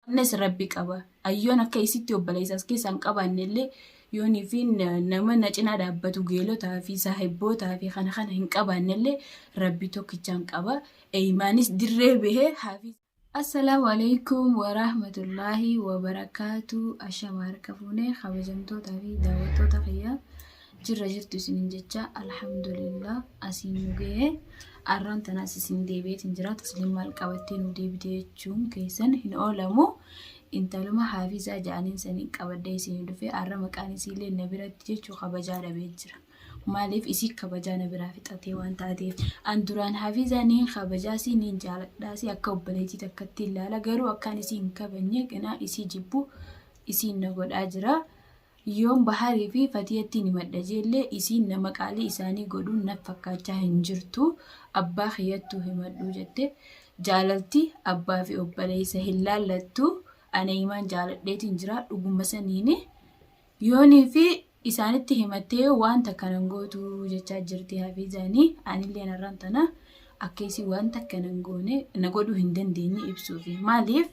Innis Rabbi qaba. Ayyoon akka isitti obboleessa as keessaa hin qabaanne illee yoonii fi nama na cinaa dhaabbatu geelotaa fi saahibbootaa fi kana kana hin qabaanne illee Rabbi tokkichaan qaba. Eeymaanis dirree bahee hafi. Assalaamu alaikum warahmatullaahi wabarakaatu. Ashama harka fuune kabajamtootaa fi daawwattoota kiyya jirra jirtu isiniin jecha alhamdulillah asiin nu ga'e. Arraan tanaas isin deebi'eetiin jira. Tasliin maal qabattee nu deebite jechuun keessan hin oolamu. Intaluma haafizaa ja'aniin saniin qabadhee isin dhufe. Arra maqaan isiillee na biratti jechuu kabajaa dhabee jira. Maaliif isii kabajaa na biraa fixatee waan taateef. An duraan haafizaa niin kabajaasii niin jaaladhaasii akka obboleettii takkatti ilaala. Garuu akkaan isii hin kabajne ganaa isii jibbu isiin na godhaa jira. Yoon Baharii fi Fatiyattiin himadha jeellee isiin nama qaalii isaanii godhuun naf fakkaachaa hin jirtu. Abbaa kiyyattuu himadhuu jette. Jaalalti abbaa fi obbaleessa hin laallattu. Ana imaan jaaladheetiin jira dhuguma saniini. Yoonii fi isaanitti himattee waan takka nan gootu jechaa jirti Hafiizaani. Anilleen har'aan tana akka isiin waan takka nan goone na godhuu hin dandeenye ibsuufi. Maaliif?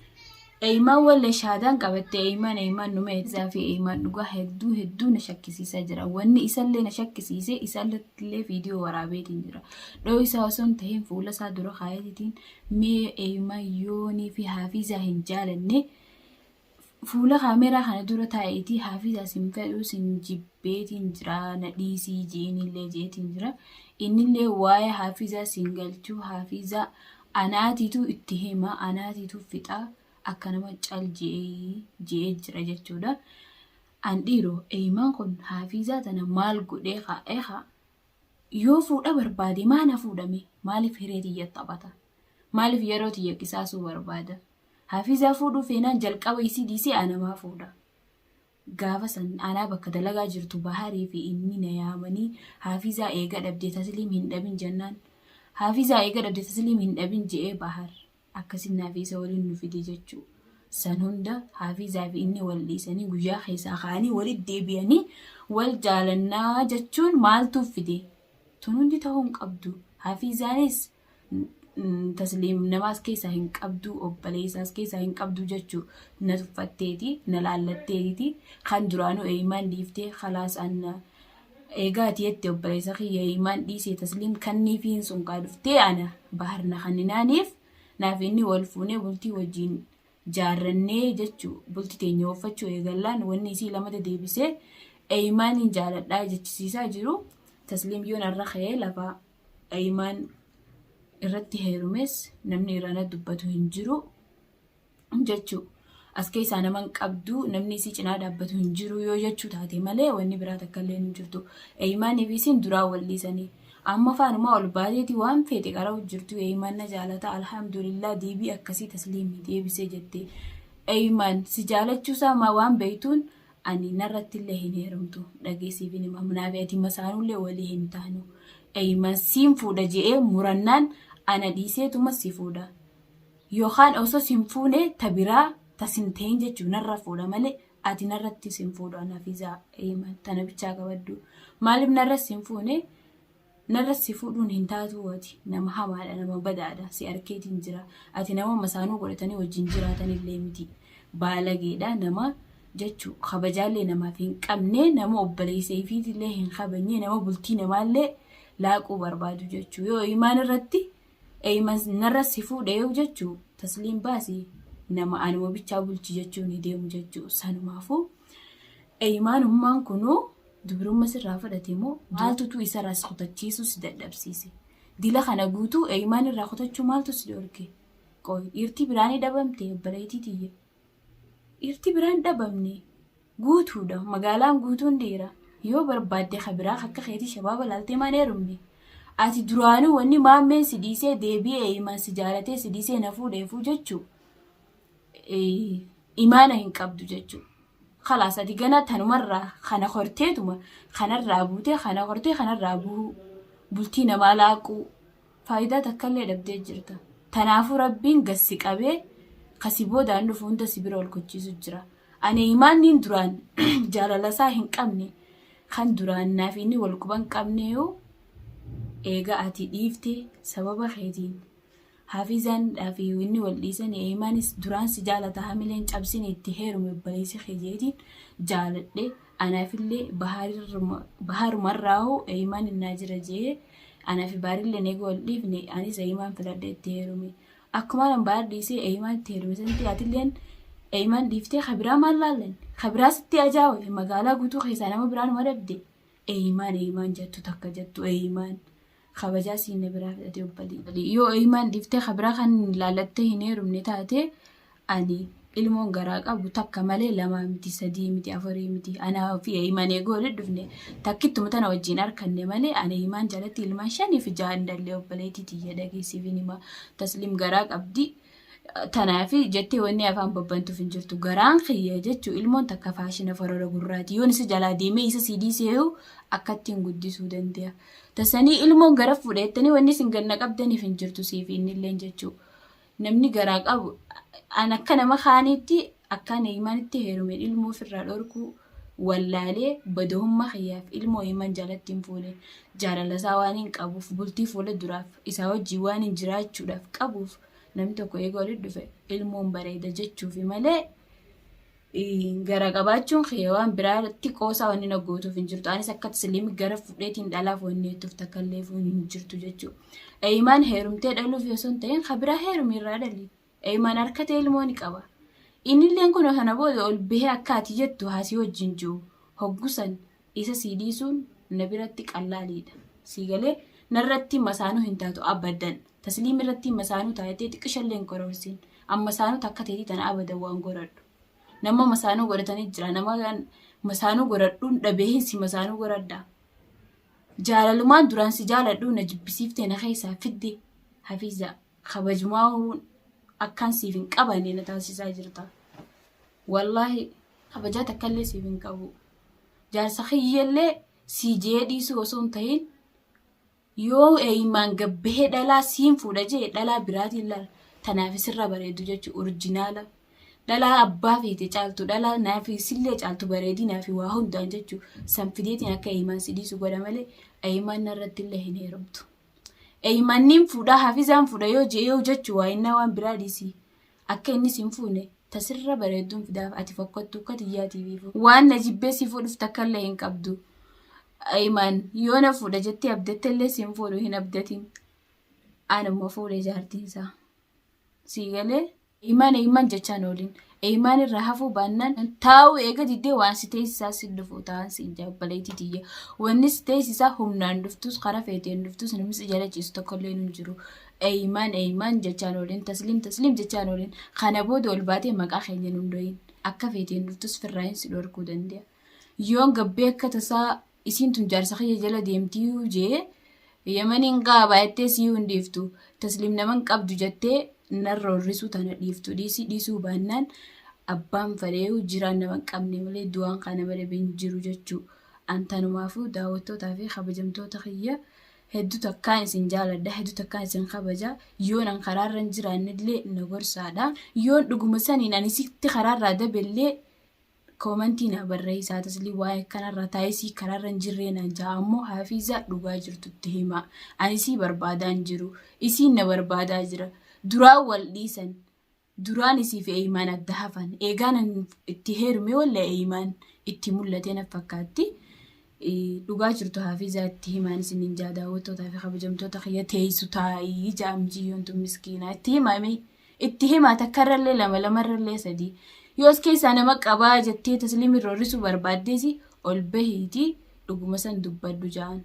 Eeymaan walle shaadaan qabatte eeymaan eeymaan numa isaa fi eeymaan dhugaa hedduu hedduu na shakkisiisaa jira. Wanni isallee na shakkisiise isallee viidiyoo waraabeetiin jira. Dhoo isaa osoo hin tahin fuula isaa dura kaayeetiin mee eeymaan yoonii fi haafizaa hin jaalanne fuula kaameeraa kana dura taa'eetii haafizaa sin fedhuu sin jibbeetiin jira na dhiisii je'inillee je'eetiin jira. Innillee waa'ee haafizaa sin galchuu haafizaa Anaatiitu itti hima, anaatiitu fixa, akka nama cal je'ee je'ee jira jechuudha. An dhiiroo eeymaan kun haafiizaa tana maal godhee kaa eekaa yoo fuudha barbaade maa na fuudhame maaliif hiree tiyya taphata maaliif yeroo tiyya qisaasuu barbaada hafiizaa fuudhuu feenaan jalqaba isii dhiisee anamaa fuudha. Gaafa san anaa bakka dalagaa jirtu Baharii fi inni na yaamanii Haafizaa eega dhabde Tasliim hin dhabin jennaan Haafizaa eega dhabde Tasliim hin dhabin je'ee Bahar akkasin naa fi isa waliin nu fide jechuu. San hunda Haafizaa fi inni wal dhiisanii guyyaa keessaa ka'anii walitti deebi'anii wal jaalannaa jechuun maaltu fide? Tun hundi ta'uu hin qabdu. Haafizaanis Tasliim namaas keessaa hin qabdu obboleessaas keessaa hin qabdu jechuu na tuffatteeti na laallatteeti kan duraanuu eeymaan dhiiftee khalaas anna eegaa ati jette obboleessa kiyya eeymaan dhiisee tasliim kanniifiin sun kaa dhuftee ana bahar na kanninaaniif naaf inni wal fuunee bultii wajjiin jaarrannee jechuu bulti teenya ooffachuu eegallaan wanni isii lamata deebisee eeymaaniin jaaladhaa jechisiisaa jiru tasliim yoon arra ka'ee lafaa Imaan irratti heerumes namni irraa na dubbatu hin jiru jechuu. As keessaa nama hin qabdu namni isii cinaa dhaabbatu hin jiru yoo jechuu taate malee wanni biraa takka illee hin jirtu. Imaanii fi isiin duraa wal dhiisanii. Amma faanumaa ol baateeti waan feete qara'u jirtu Imaan na jaalata alhamdulillah deebii akkasii tasliimii deebisee jette. Imaan si jaalachuusaa maa waan beektuun Ani narrattillee hin heerumtu dhagee siifin hima naafi ati masaanuullee walii hin taanu Eyman siin fuudha je'ee murannaan ana dhiiseetuma si fuudha yookaan osoo sin fuune ta biraa ta sin ta'in jechuu narra fuudha malee ati narratti sin fuudhu ana fizaa Eyman tana bichaa qabaddu maaliif narra sin fuune Narra si fuudhuun hin taatuu ati nama hamaadha nama badaadha si arkeetiin jira ati nama masaanuu godhatanii wajjin jiraatanillee miti baalageedha nama jechuu kabajaallee namaaf hin qabne nama obboleessa ifiitillee hin kabajne nama bultii namaallee laaquu barbaadu jechuu yoo imaan irratti eeyman narra si fuudhe yoo jechuu tasliim baasi nama anuma bichaa bulchi jechuun ni deemu jechuu sanumaafuu eeymaanummaan kunuu Dubrumma sirraa fudhate moo maaltutu isarraa si kutachiisuu si dadhabsiise? Dila kana guutuu eeymaan irraa kutachuu maaltu si dhorke? Qoy dhiirtii biraan ni dhabamte obboleettii tiyya. Dhiirtii biraan dhabamne guutuudha magaalaan guutuun dhiira. Yoo barbaadde ka biraa akka keetii shabaaba laaltee maan heerumne? Ati duraanuu wanni maammeen si dhiisee deebi'ee eeymaan si jaalatee si dhiisee na fuudheefuu jechuu imaana hin qabdu jechuudha. Kalaas ati gana tanumarraa kana horteetuma kanarraa buutee kana hortee kanarraa buhuu bultii namaa laaquu faayidaa takkallee dhabdee jirta. Tanaafuu rabbiin gad si qabee kasi boodaan dhufu hunda si bira ol kochiisu jira. Ani imaanniin duraan jaalalasaa hin qabne kan duraan naaf inni wal quban qabneeyuu eega ati dhiifte sababa keetiin. Hafizaan fi inni wal dhiisan Eeymaanis duraan si jaalata hamileen cabsine itti heerume obboleessi kiyyeetiin jaaladhe anaafillee baharumarraa'u Eeymaan innaa jira jee anaafi baarillee eega wal dhiifne anis Eeymaan filadhe itti heerume. Akkuma an bahar dhiisee Eeymaan itti heerume sanatti atilleen Eeymaan dhiiftee kabiraa maal laallan? Kabiraa sitti ajaa'ibe magaalaa guutuu keessaa nama biraan uma dhabde. Eeymaan Eeymaan jettu takka jettu Eeymaan. Kabajaa siin na biraa fudhate obbolii. Yoo Eeymaan dhiiftee kabiraa kan laallattee hin heerumne taate ani ilmoon garaa qabu takka malee lamaa miti, sadii miti, afurii miti. Anaa fi Eeymaan eeguu walitti dhufne takkittuma tana wajjin arkanne malee ani Eeymaan jalatti ilmaan shanii fi jahan dallee obboleettii tiyya dhageessiifin hima. Tasliim garaa qabdi. Tanaafi jettee wanni afaan babbantuuf hin jirtu. Garaan kiyya jechuun ilmoon takka faashina farora gurraati. Yoon isa jalaa deemee isa sii dhiisee akkattiin guddisuu danda'a. Tasanii ilmoon gara fuudheettanii wanni isin ganna qabdaniif hin jirtu siif innilleen jechuu. Namni garaa qabu an akka nama kaaniitti akkaan Eeymaanitti heerume ilmoo ofirraa dhorkuu wallaalee badahummaa kiyyaaf ilmoo Eeymaan jalatti hin fuune. Jaalala isaa waan hin qabuuf bultii fuula duraaf isaa wajjin waan hin jiraachuudhaaf qabuuf namni tokko eega walitti dhufe ilmoon bareeda jechuufi malee gara qabaachuun kiyya waan biraatti qoosaa wanni na gootuuf hin jirtu. Anis akka tasliimi gara fudheetiin dhalaaf wanni jettuuf takka illee hin jirtu jechuudha. Eeyimaan heerumtee dhaluuf osoo hin ta'in kan biraa heerumi irraa dhali. Eeyimaan harkatee ilmoo ni qaba. Innilleen kun kana booda ol bahee akka ati jettu haasii wajjin jiru hoggusan isa sii dhiisuun na biratti qallaaliidha. Sii galee narratti masaanuu hin taatu abadan. Tasliim irratti masaanuu taatee xiqqishallee hin kororsiin. Amma masaanuu takka teetii tana abadan waan godhadhu. Nama masaanuu godhatanii jira. Nama masaanuu godhadhuun dhabee si masaanuu godhadha. Jaalalumaan duraan si jaaladhu na jibbisiiftee na keessaa fidde Hafiiza kabajumaa akkaan siif hin qabanne na taasisaa jirta. Wallaahi kabajaa takkallee siif hin qabu. Jaarsa kiyyallee sii jee dhiisuu osoo hin ta'in yoo eeyyimaan gabbahee dhalaa siin fuudha jee dhalaa biraatiin laala. Tanaaf sirra bareedu jechuun orjinaala. Dhalaa abbaa feete caaltu dhalaa naafi sillee caaltu bareedinaa fi waa hundaan jechuun san fideetiin akka eeyyimaan si dhiisu godha malee eeyyimaan narratti illee hin heerumtu. Eeyyimanniin fuudhaa hafizaan fuudha yoo jee yoo jechuu waa innaa waan biraa dhiisii. Akka inni sin fuune tasirra bareedduun fidaaf ati fokkottu akka tiyyaatiif waan na jibbee si fuudhuuf takka illee hin qabdu. Eeyyimaan yoo na fuudha jettee abdatte illee sin fuudhu hin abdatin. Anuma fuudhe jaartiin isaa. Sii galee Eeyyimaan eeyyimaan jechaan oolin. Eeyyimaan irraa hafuu baannaan taa'uu eega diddee waan si teessisaa si dhufu ta'an si jabbaleetii tiyya. Wanni si teessisaa humnaan dhuftus karaa feeteen dhuftus namni si jala ciisu tokkollee hin jiru. Eeyyimaan eeyyimaan jechaan oolin tasliim tasliim jechaan oolin. Kana booda ol baatee maqaa keenya nun dhoyin. Akka feeteen dhuftus firraayin si dhorkuu danda'a. Yoon gabbee akka tasaa isiin tun jaarsa kiyya jala deemtii jee Yamaniin gaabaa jettee sii hin dhiiftu. Tasliim naman qabdu jettee narra horrisuu tana dhiiftu. Dhiisii dhiisuu baannaan abbaan fedheeyu jiraan nama hin qabne malee du'aan kana malee hin jiru jechuu. An tanumaafuu daawwattootaa fi kabajamtoota kiyya hedduu takkaan isin jaaladha, hedduu takkaan isin kabaja. Yoon an karaarra hin jiraannellee na gorsaadha. Yoon dhuguma saniin ani sitti karaarraa dabellee koomantii naa barreessaa taslii waa'ee kanarraa taa'isii karaarra hin jirree naan ja'a ammoo hafiiza dhugaa jirtutti hima. Ani isii barbaadaa hin jiru. Isiin na barbaadaa jira. Duraan wal dhiisan. Duraan isii fi Eeyimaan adda hafan. Eegaan an itti heerume walla Eeyimaan itti mul'ate na fakkaatti. Dhugaa jirtu hafiizaa itti himaan isiniin jaa daawwattootaa fi kabajamtoota kiyya teessu taa'ii jaamjiyyoon tun miskiinaa itti himame. Itti himaa takkarrallee lama lamarrallee sadii. Yoo as keessaa nama qabaa jettee tasliimii roorrisuu barbaaddeesi ol bahiitii dhuguma san dubbadhu ja'an.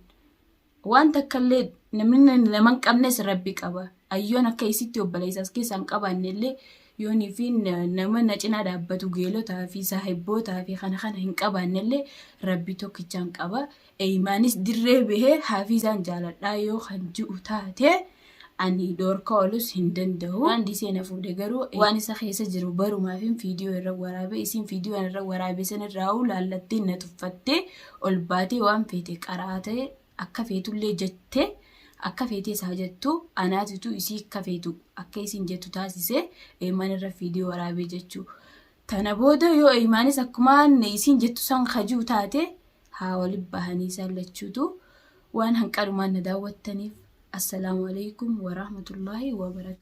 Waan takkallee namni nama hin qabnes rabbi qaba. Ayyoon akka isitti obboleessa as keessaa hin qabaanne illee yoonii fi nama na cinaa dhaabbatu geelotaa fi saahibbootaa fi kana kana hin qabaanne illee rabbi tokkichaan qaba. Eeymaanis dirree bahee hafiizaan jaaladhaa yoo kan ji'u taate ani dhoorka oolus hin danda'u. Waan dhiisee na fuudhe garuu waan isa keessa jiru barumaafin viidiyoo irra waraabe isiin viidiyoo irra waraabe san irraa laallattee na tuffattee ol baatee waan feete qaraatee akka feetullee jette akka feetee isaa jettu anaatitu isii akka feetu akka isiin jettu taasise eemaan irra viidiyoo waraabee jechuu. Tana booda yoo eemaanis akkuma isiin jettu san kajuu taate haa waliin bahanii isaan lachuutu waan hanqalumaan na daawwattaniif assalaamu alaikum warahmatullaahi wabarakatuh.